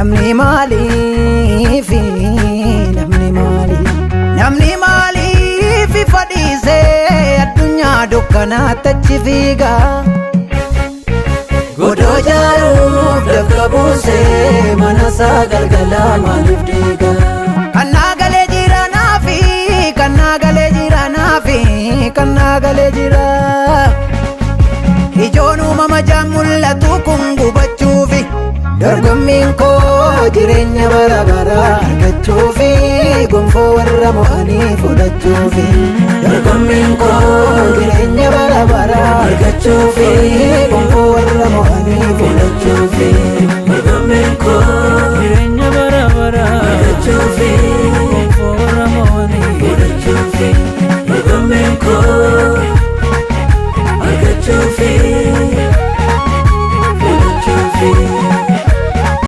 Namni maaliif, namni maaliif, namni maaliif ifa dhiisee addunyaa dukkanaatti achi fiiga? Godoo jaaruuf dafqa buusee mana isaa galgalaa maaliif diiga? Kannaa galee jira naafi, kannaa galee jira naafi, kannaa galee jira. Ijoon uumama jaan mul'atu kun gubachuufi, dorgommiin koo jireenya bara baraa argachuufi, gonfoo warra mo'anii fudhachuufi. Dorgommiin koo jireenya bara baraa argachuufi, gonfoo warra mo'anii.